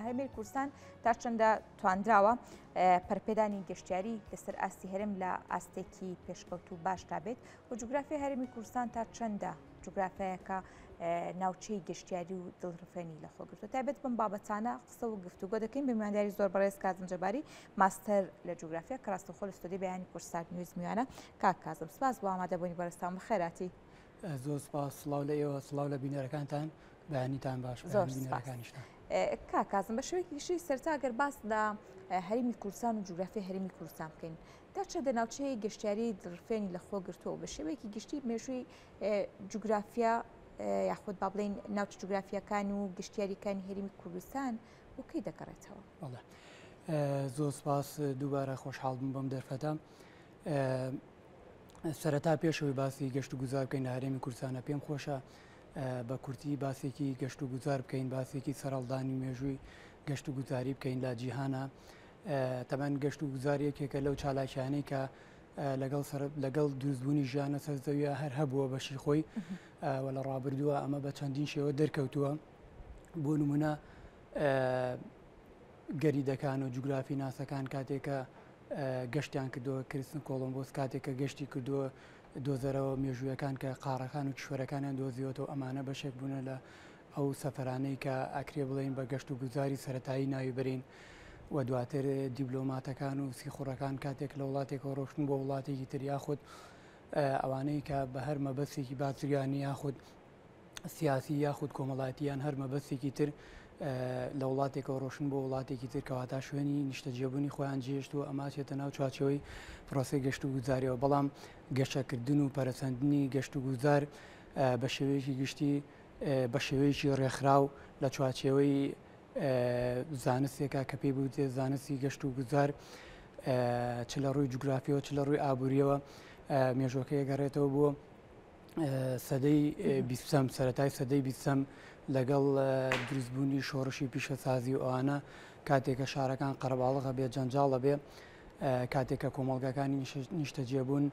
هەرێمی کوردستان تا چەندە تواندراوە پەرپێدانی گەشتیاری لەسەر ئاستی هەرێم لە ئاستێکی پێشکەوتوو باشدا بێت و جوگرافیای هەرێمی کوردستان تا چەندە جوگرافیایەکە ناوچەی گەشتیاری و دڵڕفێنی لەخۆگرتووە تایبەت بەم بابەتانە قسە و گفتوگۆ دەکەین بە میوانداری زۆر بەڕێز کازم جەباری ماستەر لە جوگرافیا کە ڕاستەوخۆ لە ستۆدیۆی بەیانی کوردسات نیوز میوانە کاک کازم سپاس بۆ ئامادەبوونی بەڕێزتان بەخێراتی. زۆر سپاس سڵاو لە ئێوە سڵاو لە بینەرەکانتان بەیانیتان باش زۆر بینەرەکانیشتان. کاک کازم بە شێوەیەکی گشتی سەرتا گەر باس لە هەرێمی کوردستان و جوگرافیای هەرێمی کوردستان بکەین تا چەندە ناوچەی گەشتیاری دڵڕفێنی لەخۆ گرتووە و بە شێوەیەکی گشتی مێژووی جوگرافیا یاخود با بڵێین ناوچە جوگرافیەکان و گشتیاریەکانی هەرێمی کوردستان بۆ کەی دەگەڕێتەوە؟ بەڵێ زۆر سپاس دووبارە خۆشحاڵ بووم بەم دەرفەتە. سەرەتا پێشەوەی باسی گەشت و گوزار بکەین لە هەرێمی کوردستانە پێم خۆشە بە کورتی باسێکی گەشت و گوزار بکەین باسێکی سەرهەڵدانی مێژووی گەشت و گوزاری بکەین لە جیهانە تەبەن گەشت و گوزار یەکێکە لەو چالاکیانەی کە لەگەڵ لەگەڵ دروستبوونی ژیانە سەر زەویە هەر هەبووە بەشی خۆی و لە ڕابردووە ئەمە بە چەندین شێوە دەرکەوتووە بۆ نمونە گەریدەکان و جوگرافی ناسەکان کاتێکە گەشتیان کردووە کریستن کۆڵۆمبۆس کاتێک کە گەشتی کردووە دۆزەرەوە مێژوویەکان کە قاڕەکان و کیشوەرەکانیان دۆزیوەتەوە ئەمانە بەشێک بوونە لە ئەو سەفەرانەی کە ئەکرێ بڵێین بە گەشت و گوزاری سەتایی ناوی برین و دواتر دیبلۆماتەکان و سیخوڕەکان کاتێک لە وڵاتێکەوە ڕۆشتن بۆ وڵاتێکی تر یاخود ئەوانەی کە بە هەر مەبەستێکی بازرگانی یاخود سیاسی یاخود کۆمەڵایەتی یان هەر مەبەستێکی تر لە وڵاتێکەوە ڕۆشن بۆ وڵاتێکی تر کەواتە شوێنی نیشتەجێبوونی خۆیان جێشت و ئەماچێتە ناو چوارچێوەی پرۆسەی گەشت و گوزاریەوە بەڵام گەشەکردن و پەرەسەندنی گەشت و گوزار بە شێوەیەکی گشتی بە شێوەیەکی ڕێکخراو لە چوارچێوەی زانستێکە کە پێی بوترێت زانستی گەشت و گوزار چ لە ڕووی جوگرافیەوە چ لە ڕووی ئابووریەوە مێژوەکەی گەڕێتەوە بۆ سەدەی بیستەم سەتای سەدەی بیستەم لەگەڵ دروستبوونی شۆڕشی پیشەسازی و ئەوانە کاتێکە شارەکان قەرەباڵغە بێ جەنجاڵە بێ کاتێک کە کۆمەڵگاکانی نیشتەجێبوون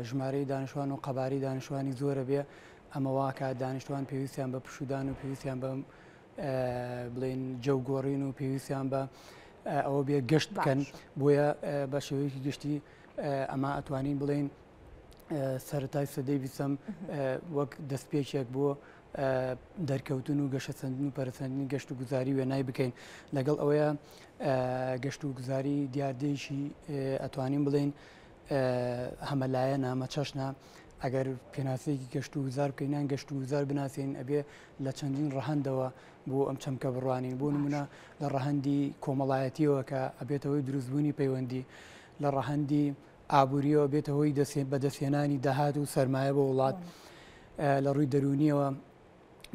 ژمارەی دانیشتوان و قەبارەی دانیشتوانی زۆرە بێ ئەمە واکات دانیشتوان پێویستیان بە پشودان و پێویستیان بە بڵێن جەو گۆڕین و پێویستیان بە ئەوە بێ گەشت بکەن بۆیە بە شێوەیەکی گشتی ئەمە ئەتوانین بڵێن سەرەتای سەدەی بیستەم وەک دەستپێکێک بۆ دەرکەوتن و گەشەسەندن و پەرەسەندنی گەشت و گوزاری وێنای بکەین لەگەڵ ئەوەیە گەشت و گوزاری دیاردەیەکی ئەتوانین بڵێین هەمەلایەنە هەمەچەشنە ئەگەر پێناسەیەکی گەشت و گوزار بکەین یان گەشت و گوزار بناسین ئەبێ لە چەندین ڕەهەندەوە بۆ ئەم چەمکە بڕوانین بۆ نمونە لە ڕەهەندی کۆمەڵایەتیەوە کە ئەبێتەوەی دروستبوونی پەیوەندی لە ڕەهەندی ئابووریەوە بێتە هۆی بەدەستهێنانی داهات و سەرمایە بۆ وڵات لە ڕووی دەروونیەوە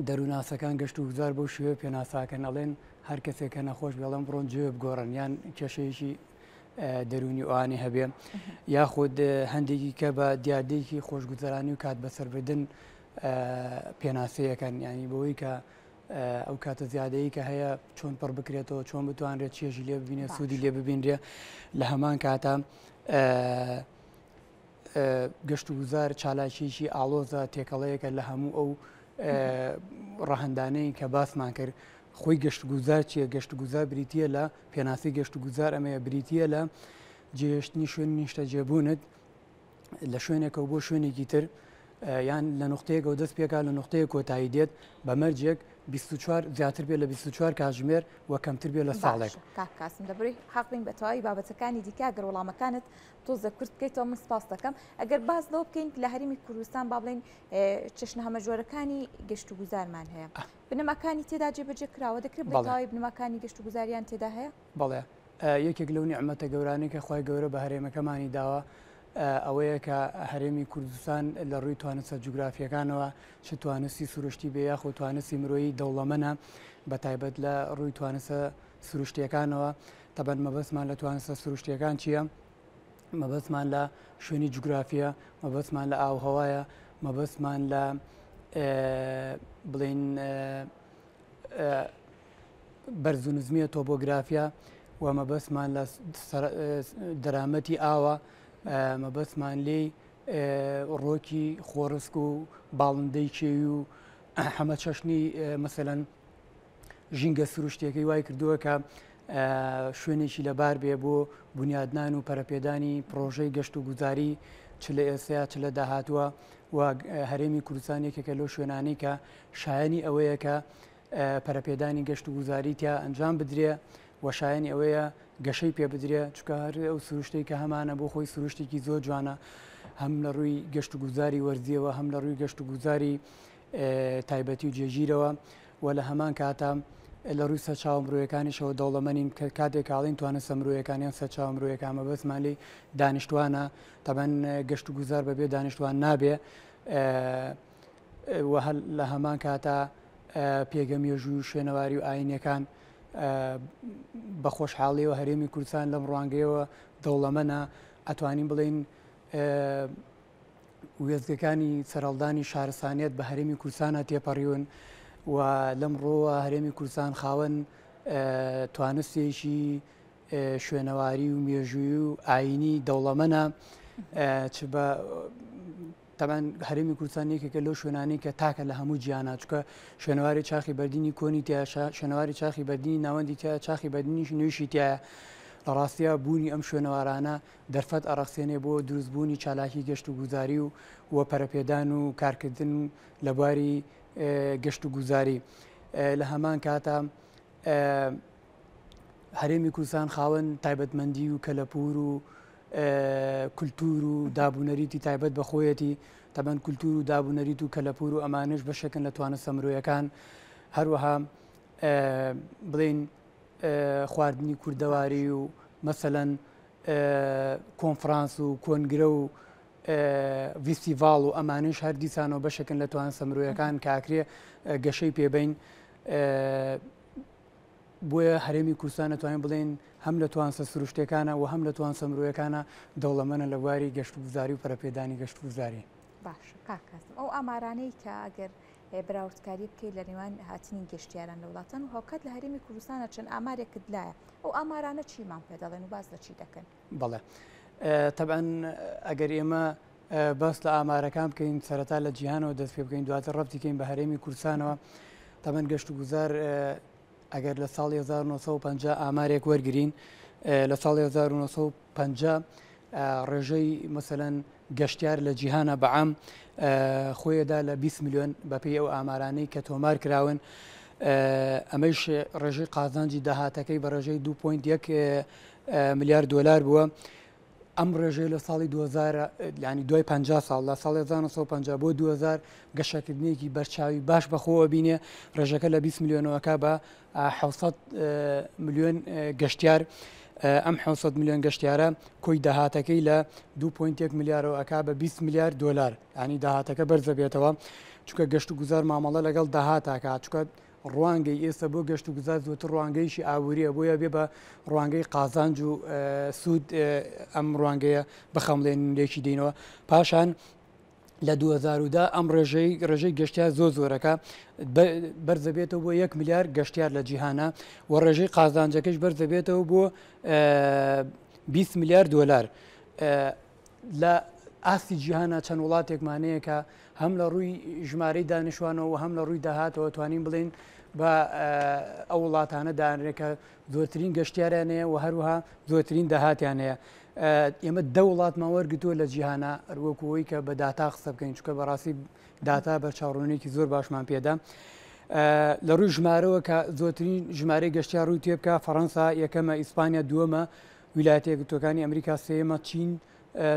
دەرووناسەکان گەشت و گوزار بەو شێوەیە پێناساکەن ئەڵێن هەر کەسێک کە نەخۆش بێڵم بڕۆن جوێ بگۆڕن یان کێشەیەکی دەروونی ئەوانی هەبێ یاخود هەندێکی کە بە دیاردەیەکی خۆشگوزەرانی و کات بەسەربردن پێناسەیەکەن ینی بەوەی کە ئەو کاتە زیادەیە کە هەیە چۆن پڕ بکرێتەوە چۆن بتوانرێت چێژی لێ ببینێ سوودی لێ ببینرێ لە هەمان کاتە گەشت و گوزار چالاکیەکی ئاڵۆزە تێکەڵەیەکە لە هەموو ئەو ڕەهەندانەی کە باسمان کرد خۆی گەشت گوزار چییە گەشت گوزار بریتە لە پێناسی گەشت گوزار ئەمەیە بریتە لە جێهێشتنی شوێن نیشتەجێبوونت لە شوێنێکەوە بۆ شوێنێکی تر یان لە نقطەیەکەوە دەست پێکا لە نقطەیە کۆتایی دێت بە مەرجێک 24 زیاتر بێ لە 24 کاتژمێر و کەمتر بێ لە ساڵێک. کاک قاسم لەبری حەق بین بە تەواوی بابەتەکانی دیکە گەر وەڵامەکانت تۆزە کورت بکەیتەوە من سپاس دەکەم ئەگەر باس لەوە بکەین لە هەرێمی کوردستان با بڵێین چەشنە هەمەجۆرەکانی گەشت و گوزارمان هەیە بنەماکانی تێدا جێبەجێ کراوە دەکرێت بڵێ تەواوی بنەماکانی گەشت و گوزاریان تێدا هەیە؟ بەڵێ یەکێک لەو نیعمەتە گەورانەی کە خوای گەورە بە هەرێمەکەمانی داوە ئەوەیە کە هەرێمی کوردستان لە ڕووی توانستە جوگرافیەکانەوە چ توانستی سروشتی بێ یاخود توانستی مرۆیی دەوڵەمەنە بە تایبەت لە ڕووی توانستە سروشتیەکانەوە تەبەن مەبەستمان لە توانستە سروشتیەکان چییە؟ مەبەستمان لە شوێنی جوگرافیە، مەبەستمان لە ئاوهەوایە، مەبەستمان لە بڵین بەرز و نزمیە تۆپۆگرافیا و مەبەستمان لە دەرامەتی ئاوە مەبەستمان لێی ڕۆکی خۆڕسک و باڵندەی کێوی و هەمە چەشنی مەسەلەن. ژینگە سروشتیەکەی وای کردووە کە شوێنێکی لەبار بێ بۆ بونیادنان و پەرەپێدانی پڕۆژەی گەشت و گوزاری چ لە ئێستا چ لە داهاتووە و هەرێمی کوردستان یەکێکە لەو شوێنانەی کە شایەنی ئەوەیە کە پەرەپێدانی گەشت و گوزاری تیا ئەنجام بدرێ و شایەنی ئەوەیە گەشەی پێ بدرێ چونکە هەر ئەو سروشتەی کە هەمانە بۆ خۆی سروشتێکی زۆر جوانە هەم لە ڕووی گەشت و گوزاری وەرزیەوە هەم لە ڕووی گەشت و گوزاری تایبەتی و جێگیرەوە و لە هەمان کاتا لە ڕووی سەرچاوە مرۆیەکانیشەوە دەوڵەمەنین کە کاتێک ئاڵین توانستە مرۆیەکان یان سەرچاوە مرۆیەکان مەبەستمان لێی دانیشتوانە تەبەن گەشت و گوزار بەبێ دانیشتوان نابێ و لە هەمان کاتا پێگە مێژوو و شوێنەواری و ئاینەکان بە خۆشحاڵیەوە هەرێمی کوردستان لەم ڕوانگەیەوە دەوڵەمەنە ئەتوانین بڵێین وێستگەکانی سەرهەڵدانی شارستانیەت بە هەرێمی کوردستانە تێپەڕیون و لەم ڕۆوە هەرێمی کوردستان خاوەن توانستێکی شوێنەواری و مێژووی و ئاینی دەوڵەمەنە چ بە تەبعەن هەرێمی کوردستان یەکێکە لەو شوێنانەی کە تاکە لە هەموو جیهانا چونکە شوێنەواری چاخی بەردینی کۆنی تیا شوێنەواری چاخی بەردینی ناوەندی تیا چاخی بەردینیش نوێشی تایە لە ڕاستیا بوونی ئەم شوێنەوارانە دەرفەت ئەڕەخسێنێ بۆ دروستبوونی چالاکی گەشت و گوزاری و و پەرەپێدان و کارکردن لە بواری گەشت و گوزاری لە هەمان کاتا هەرێمی کوردستان خاوەن تایبەتمەندی و کەلەپوور و کولتوور و دابونەریتی تایبەت بە خۆیەتی تەبەن کولتوور و دابونەریت و کەلەپوور و ئەمانش بەشێکن لە توانستە مرۆیەکان هەروەها بڵین خواردنی کوردەواری و مەسەەن کۆنفرانس و کۆنگرە و ڤیستیڤاڵ و ئەمانش هەر دیسانەوە بەشێکن لە توانستە مرۆیەکان کاکرێ گەشەی پێبین بۆیە هەرێمی کوردستان ئەتوانین بڵێین هەم لە توانستە سروشتیەکانە و هەم لە توانستە مرۆیەکانە دەوڵەمەنە لە بواری گەشتوگوزاری و پەرەپێدانی گەشتوگوزاری. باشە کاک کاسم ئەو ئامارانەی کە ئەگەر بەراوردکاری بکەیت لە نێوان هاتنی گەشتیاران لە وڵاتان و هاوکات لە هەرێمی کوردستانە چەند ئامارێکت لایە ئەو ئامارانە چیمان پێ دەڵێن و باس لە چی دەکەن؟ بەڵێ تەبعەن ئەگەر ئێمە باس لە ئامارەکان بکەین سەرەتا لە جیهانەوە دەست پێ بکەین دواتر ڕەبتی کەین بە هەرێمی کوردستانەوە تەبعەن گەشت و گوزار ئەگەر لە ساڵی 1950 ئامارێک وەرگین لە ساڵی 1950 ڕێژەی مەسەلەن گەشتیار لە جیهانە بەعام خۆیەدا لە 20 میلیۆن بەپێی ئەو ئامارانەی کە تۆمار کراون ئەمەش ڕێژەی قازانجی داهاتەکەی بە ڕێژەی 2.1 ملیار دۆلار بووە ئەم ڕێژەیە لە ساڵی 2000 ینی دوای 50 ساڵ لە ساڵی 1950 بۆ 2000 گەشەکردنێکی بەرچاوی باش بەخۆوە بینێ ڕێژەکە لە 20 میلیۆنەوەکە بە 600 میلیۆن گەشتیار ئەم 600 میلیۆن گەشتیارە کۆی داهاتەکەی لە 2.1 ملیارەوە ئەک بە 20 ملیار دلار ینی داهاتەکە بەرزە بێتەوە چونکە گەشت و گوزار مامەڵە لەگەڵ داهاتاکە چونکە ڕوانگەی ئێستا بۆ گەشت و گوزار زۆرتر ڕوانگەیەکی ئابووریە بۆیە بێ بە ڕوانگەی قازانج و سوود ئەم ڕوانگەیە بخەمڵێنین لێکی دێنەوە پاشان لە 2010 ئەم ڕێژەی ڕێژەی گەشتیار زۆر زۆرەکە بەرزەبێتەوە بۆ 1 ملیار گەشتیار لە جیهانە و ڕێژەی قازانجەکەش بەرزەبێتەوە بۆ 20 ملیار دلار لە ئاستی جیهانا چەند وڵاتێکمان هەیە کە هەم لە ڕووی ژمارەی دانیشتوانەوە و هەم لە ڕووی داهاتەوە توانین بڵێین بە ئەو وڵاتانە دانرێت کە زۆرترین گەشتیاریان هەیە و هەروەها زۆرترین داهاتیان هەیە. ئێمە دە وڵاتمان وەرگتووە لە جیهانە هەروەکو ئەوەی کە بە داتا قسە بکەین چونکە بەڕاستی داتا بەرچاوڕوونێکی زۆر باشمان پێدا. لە ڕووی ژمارەوە کە زۆرترین ژمارەی گەشتیار ڕووی تێبکە فەڕەنسا یەکەمە ئیسپانیا دووەمە ویلایەتە یەکگرتووەکانی ئەمریکا سێیەمە، چین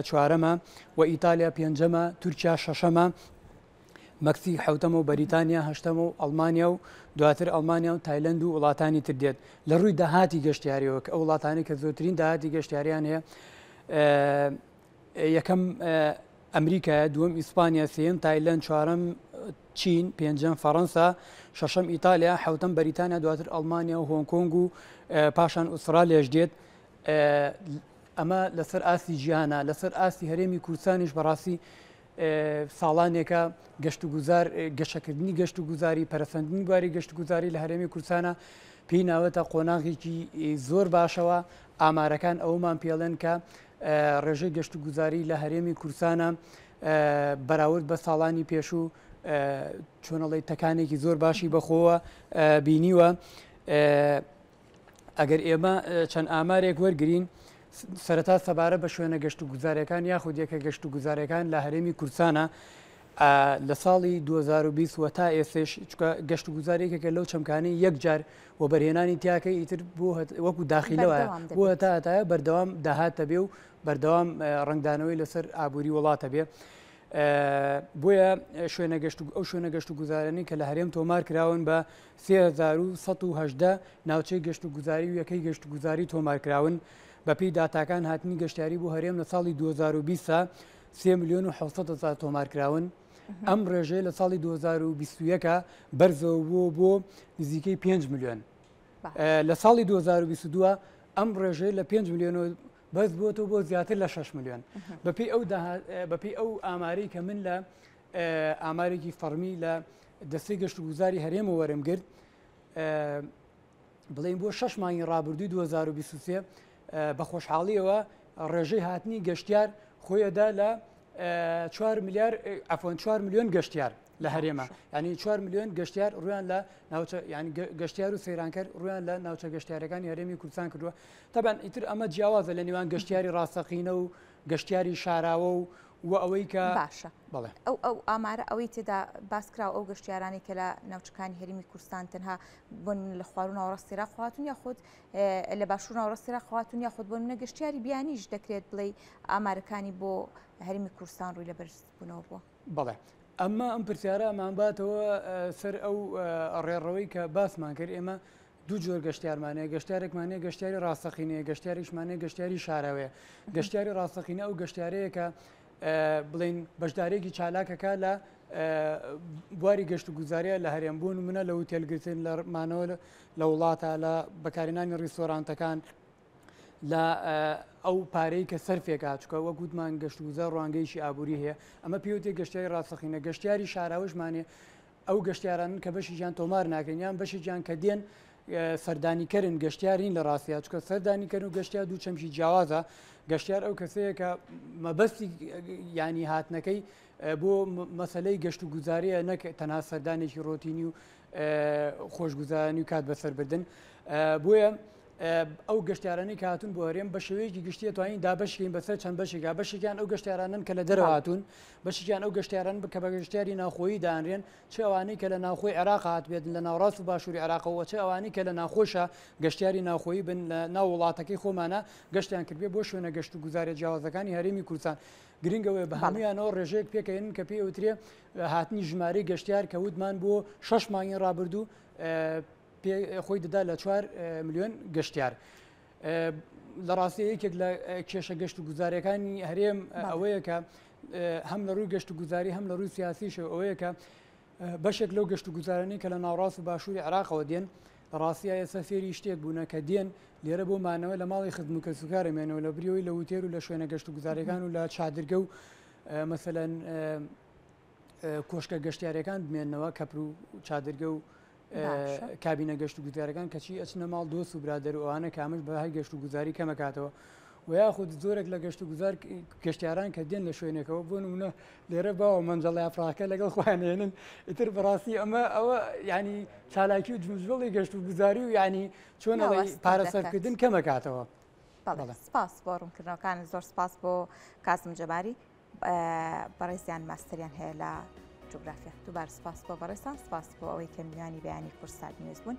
چوارەمە و ئیتالیا پێنجەمە، تورکیا شەشەمە، مەکسیک حەوتەمە و بەریتانیا هەشتەمە و ئەڵمانیا و دواتر ئەڵمانیا و تایلەند و وڵاتانی تر دێت. لە ڕووی داهاتی گەشتیاریەوە کە ئەو وڵاتانەی کە زۆرترین داهاتی گەشتیاریان هەیە یەکەم ئەمریکایە، دووەم ئیسپانیا، سێیەم تایلەند، چوارەم چین، پێنجەم فەڕەنسا، شەشەم ئیتالیا، حەوتەم بەریتانیا، دواتر ئەڵمانیا و هۆنگ کۆنگ و پاشان ئوسترالیاش دێت. ئەمە لەسەر ئاستی جیهانە، لەسەر ئاستی هەرێمی کوردستانیش بەڕاستی ساڵانێکە گەشتوگوزار گەشەکردنی گەشتوگوزاری پەرەسەندنی بواری گەشتوگوزاری لە هەرێمی کوردستانە پێی ناوەتە قۆناغێکی زۆر باشەوە ئامارەکان ئەومان پێڵێن کە ڕێژەی گەشتوگوزاری لە هەرێمی کوردستانە بەراورد بە ساڵانی پێشوو چۆنەڵی تەکانێکی زۆر باشی بەخۆوە بینیوە. ئەگەر ئێمە چەند ئامارێک وەرگین سەرەتا سەبارە بە شوێنە گەشت و گوزارەکان یاخود یەکە گەشت و گوزارەکان لە هەرێمی کوردستانە لە ساڵی 2020 وە تا ئێستش چکە گەشت و گوزارێکێکە لەو چەمکانی یەکجار وەبەرهێنانی تیاکە ئیتر بۆ وەکو داخیلەوە بۆ هەتا هەتایە بەردەوام داهاتە بێ و بەردەوام ڕەنگدانەوەی لەسەر ئابووری وڵاتە بێ. بۆیە شوێنە گەشت ئەو شوێنە گەشت و گوزارانی کە لە هەرێم تۆمار کراون بە 3118 ناوچەی گەشت و گوزاری و یەکەی گەشت و گوزاری تۆمار کراون بەپێی داتاکان هاتنی گەشتیاری بۆ هەرێم لە ساڵی 2020 3 میلیۆن و 700 هەزار تۆمار کراون ئەم ڕێژەیە لە ساڵی 2021 بەرزەوە بووە بۆ نزیکەی 5 میلیۆن لە ساڵی 2022 ئەم ڕێژەیە لە 5 میلیۆن بەرز بووەتەوە بۆ زیاتر لە 6 میلیۆن بەپێی ئەو بەپێی ئەو ئامارەی کە من لە ئامارێکی فەڕمی لە دەستەی گەشت و گوزاری هەرێمە وەرم گرت بڵێین بۆ شەش مانگی ڕابردووی 2023 بە خۆشحاڵیەوە ڕێژەی هاتنی گەشتیار خۆیەدا لە 4 میلیار عفوان 4 میلیۆن گەشتیار لە هەرێمە ینی 4 میلیۆن گەشتیار ڕویان لە ناوچە ینی گەشتیار و سەیرانکەر ڕویان لە ناوچە گەشتیارەکانی هەرێمی کوردستان کردووە تەبەن ئیتر ئەمە جیاوازە لە نێوان گەشتیاری ڕاستەقینە و گەشتیاری شاراوە و و ئەوەی کە باشە بەڵێ. ئەو ئەو ئامارە ئەوەی تێدا باس کراوە ئەو گەشتیارانەی کە لە ناوچەکانی هەرێمی کوردستان تەنها بۆ نمونە لە خواروو ناوەڕاستی عێراق هاتوون یاخود لە باشوور ناوەڕاستی عێراق هاتوون یاخود بۆ نمونە گەشتیاری بیانیش دەکرێت بڵێی ئامارەکانی بۆ هەرێمی کوردستان ڕووی لە بەرزبوونەوە بووە؟ بەڵێ ئەمە ئەم پرسیارە ئەمانباتەوە سەر ئەو ڕێڕەوەی کە باسمان کرد ئێمە دوو جۆر گەشتیارمان هەیە، گەشتیارێکمان هەیە گەشتیاری ڕاستەقینەیە، گەشتیارێکیشمان هەیە گەشتیاری شاراوەیە. گەشتیاری ڕاستەقینە ئەو گەشتیارەیە کە بڵێین بەشدارێکی چالاکەکە لە بواری گەشت و گوزاریە لە هەرێم بوون منە لە وتێلگرتن لە مانەوە لە وڵاتە لە بەکارهێنانی ڕیستۆرانتەکان لە ئەو پارەی کە سەرفێکا چکە وەک وتمان گەشت و گوزار ڕوانگەیەکی ئابووری هەیە ئەمە پێوتێ گەشتیاری ڕاستەقینە گەشتیاری شاراوەشمانێ ئەو گەشتیارانەن کە بەشێکیان تۆمار ناکرێن یان بەشێکیان کە دێن سەردانیکەرن گەشتیار نین لە ڕاستیا چکە سەردانیکەر و گەشتیار دوو چەمکی جیاوازە گەشتیار ئەو کەسەیە کە مەبەستی ینی هاتنەکەی بۆ مەسلەی گەشت و گوزاریە نەک تەنها سەردانێکی ڕۆتینی و خۆشگوزارانی و کات بەسەربردن بۆیە ئەو گەشتیارانەی کە هاتوون بۆ هەرێم بە شێوەیەکی گشتی توانین دابەشکەین بەسەر چەند بەشێکا بەشێکیان ئەو گەشتیارانن کە لە دەرەوە هاتوون بەشێکیان ئەو گەشتیاران کە بە گەشتیاری ناوخۆیی دانرێن چ ئەوانەی کە لە ناوخۆی عێراق هاتبێتن لە ناوڕاست و باشووری عێراقەوە چ ئەوانەی کە لە ناوخۆشە گەشتیاری ناوخۆیی بن لە ناو وڵاتەکەی خۆمانە گەشتیان کردبێ بۆ شوێنە گەشت و گوزارە جیاوازەکانی هەرێمی کوردستان گرنگەوەی بە هەمویانەوە ڕێژەیەک پێکەێنن کە پێی وترێ هاتنی ژمارەی گەشتیار کە وتمان بۆ شەش مانگی ڕابردوو پێ خۆی دەدا لە چوار ملیۆن گەشتیار. لە ڕاستی یەکێک لە کێشە گەشت و گوزارەکانی هەرێم ئەوەیە کە هەم لە ڕووی گەشت و گوزاری هەم لە ڕووی سیاسیشەوە ئەوەیە کە بەشێک لەو گەشت و گوزارانەی کە لە ناوڕاست و باشووری عێراقەوە دێن لە ڕاستیە ئێستا فێری شتێک بوونە کە دێن لێرە بۆ مانەوە لە ماڵی خزم و کەسوکارە مێنەوە لە بریەوەی لە وتێر و لە شوێنە گەشت و گوزارەکان و لە چادرگە و مەسەلەن کۆشکە گەشتیارەکان بمێنەوە کەپر و چادرگە و کابینە گەشت و گوزارەکان کەچی ئەچنە ماڵ دۆست و برادەر و ئەوانە کامش بەهای گەشت و گوزاری کەمەکاتەوە و یاخود زۆرێک لە گەشت و گوزار گەشتیاران کە دێن لە شوێنێکەوە بۆ نمونە لێرە باوە مەنجەڵ یاپراکە لەگەڵ خۆیان هێنن ئیتر بەڕاستی ئەمە ئەوە ینی چالاکی و جمجۆڵی گەشت و گوزاری و ینی چۆن پارە سەرکردن کەمەکاتەوە. سپاس بۆ ڕوونکردنەوەکان زۆر سپاس بۆ کازم جەباری بەڕێزیان ماستەریان هەیە لە جوگرافیا دووبار سپاس بۆ بەڕێزتان سپاس بۆ ئەوەی کە میوانی بەیانی کوردسات نیوز بوون.